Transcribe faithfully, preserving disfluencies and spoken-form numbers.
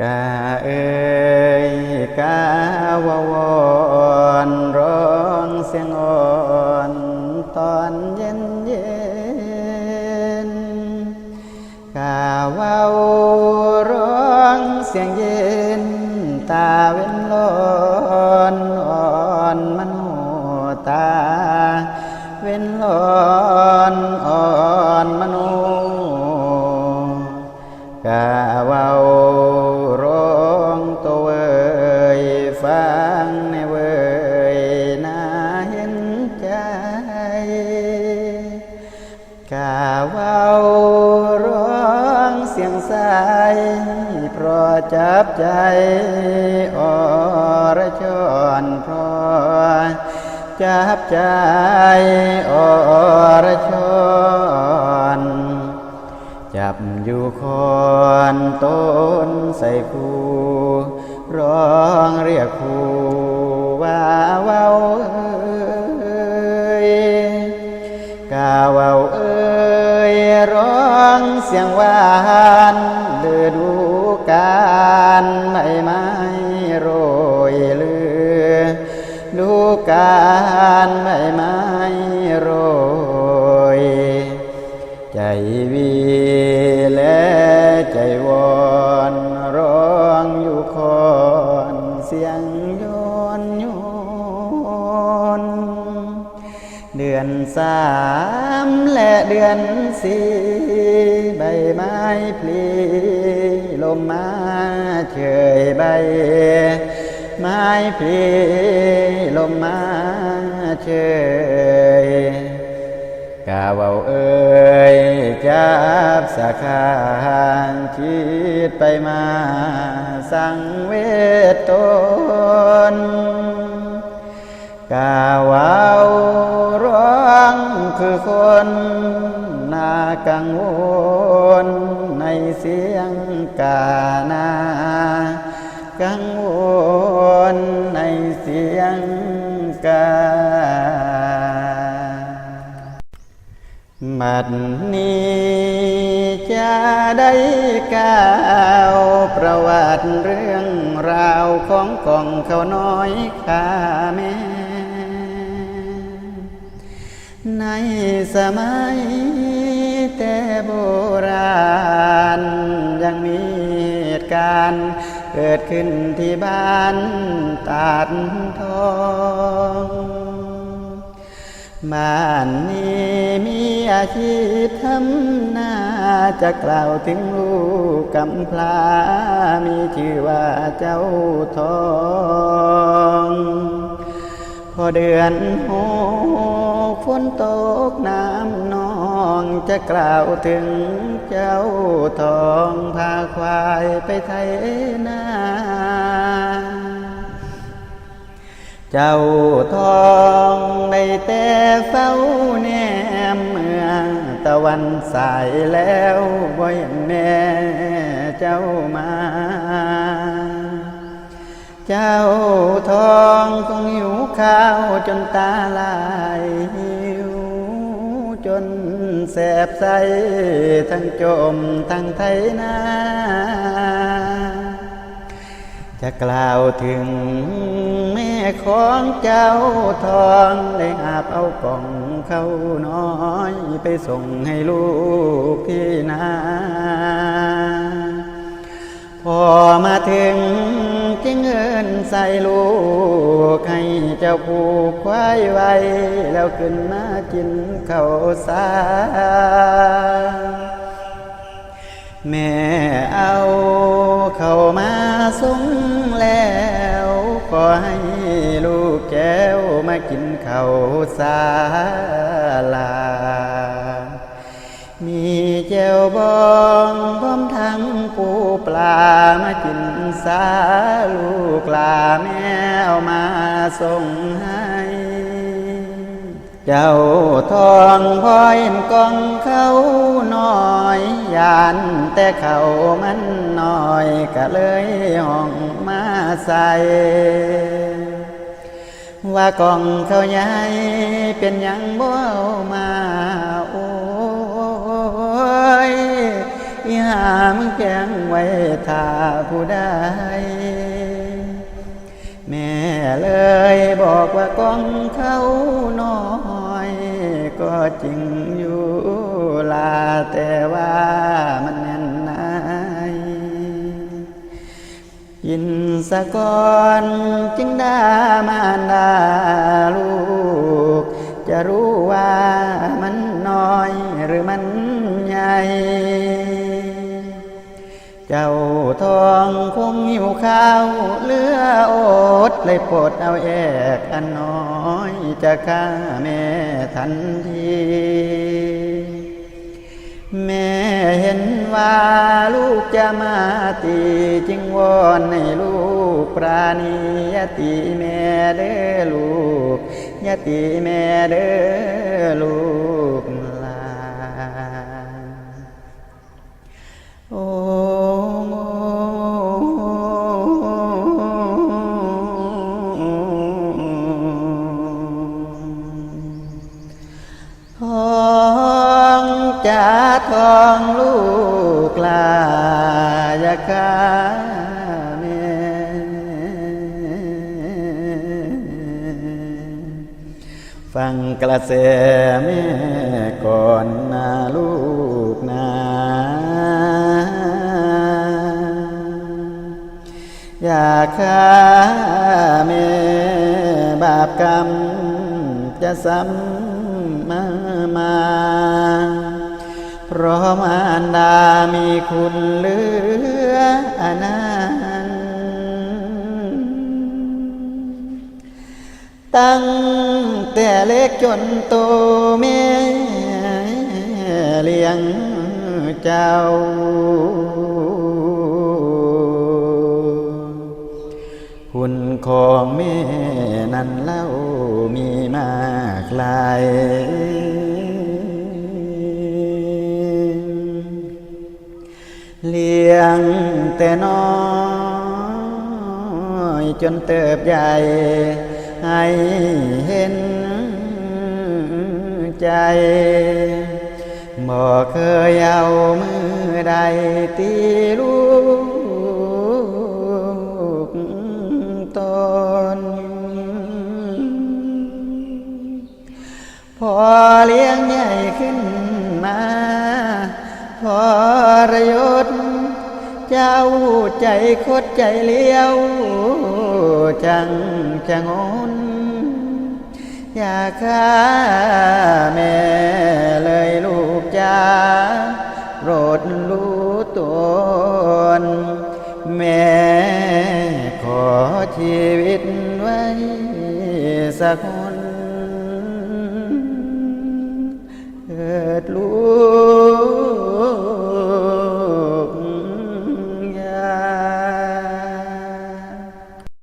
กาเอ่ย กาเว้าวอน ร้องเสียงอ่อน ตอนเย็นเย็น กาเว้าร้องเสียงเย็น ตาเว็นร้อน อ่อนมโน ตาเว็นร้อน อ่อนมโน กาเว้าร้องโตเวย ฟังแน่เวย น่าเห็นใจ กาเว้าร้องเสียงใส เพราะจับใจอรชร เพราะจับใจอรชร จับอยู่คอนต้นไทรคู ร้องเรียกคูว่าเว้าเอ่ย กาเว้าเอ่ย ร้องเสียงหวาน ฤดูกาลใบไม้โรย ฤดูกาลใบไม้โรย ใจวีและใจวอน ร้องอยู่คอนเสียงโยนโยน เดือนสามและเดือนสี่ ใบไม้ผลิลมมาเชย ใบไม้ผลิลมมาเชย กาเว้าเอ่ย จับสะขาง คิดไปมา สังเวชตน กาเว้าร้องคือคน น่ากังวลในเสียงกา น่ากังวลในเสียงกา บัดนี้จะได้กล่าวประวัติเรื่องราวของกองข้าวน้อยข้าแม่ ในสมัยแต่โบราณ ยังมีเหตุการณ์เกิดขึ้นที่บ้านตาดทอง บ้านนี้มีอาชีพทำนา จะกล่าวถึงลูกกำพร้า มีชื่อว่าเจ้าทอง พอเดือนหกฝนตกน้ำนอง จะกล่าวถึงเจ้าทอง พาควายไปไถนา เจ้าทองได้แต่เฝ้าแนม เมื่อตะวันสายแล้ว บ่เห็นแม่เจ้ามา เจ้าทองคงหิวข้าวจนตาลาย หิวจนแสบไส้ ทั้งจมทั้งไถนา จะกล่าวถึงแม่ของเจ้าทอง ได้หาบเอากล่องข้าวน้อย ไปส่งให้ลูกที่นา พอมาถึงจึงเอิ้นใส่ลูก ให้เจ้าผูกควายไว้ แล้วขึ้นมากินข้าวสา แม่เอาเข้ามาส่งแล้ว ขอให้ลูกแก้วมากินข้าวสาลา มีแจ่วบองพร้อมทั้งปูปลา มากินสาลูกหลา แม่เอามาส่งให้ เจ้าทองพอเห็นกล่องข้าวน้อย ย่านแต่ข้าวมันน้อย ก็เลยฮ้องมาใส่ ว่ากล่องข้าวใหญ่เป็นหยังบ่เอามา โอ้ย หามึงแกงไว้ถ้าผู้ใด แม่เลยบอกว่ากองเขาน้อย ก็จริงอยู่ลา แต่ว่ามันแน่นหนาย กินสะก่อนจึงด่ามารดาลูก จะรู้ว่ามันน้อยหรือมันใหญ่ เจ้าท้องคงหิวข้าวเหลืออด เลยปลดเอาแอกอันน้อย จะฆ่าแม่ทันที แม่เห็นว่าลูกจะมาตี จึงวอนให้ลูกปราณี อย่าตีแม่เด้อลูก อย่าตีแม่เด้อลูกหลาน โอ้ ท้องจ๋าท้องลูกหลา อย่าฆ่าแม่ ฟังกระแสแม่ก่อนนะลูกนะ อย่าฆ่าแม่ บาปกรรมจะซ้ำมามา เพราะมารดามีคุณเหลืออนันต์ ตั้งแต่เล็กจนโตแม่เลี้ยงเจ้า คุณของแม่นั้นเล่ามีมากหลาย เลี้ยงแต่น้อยจนเติบใหญ่ ให้เห็นใจ บ่เคยเอามือใดตีลูกตน พอเลี้ยงใหญ่ขึ้นมา ทรยศ เจ้าใจคดใจเลี้ยว จังจะงน อย่าฆ่าแม่เลยลูกจ๋า โปรดรู้ตน แม่ขอชีวิตไว้สักคน เกิดลูก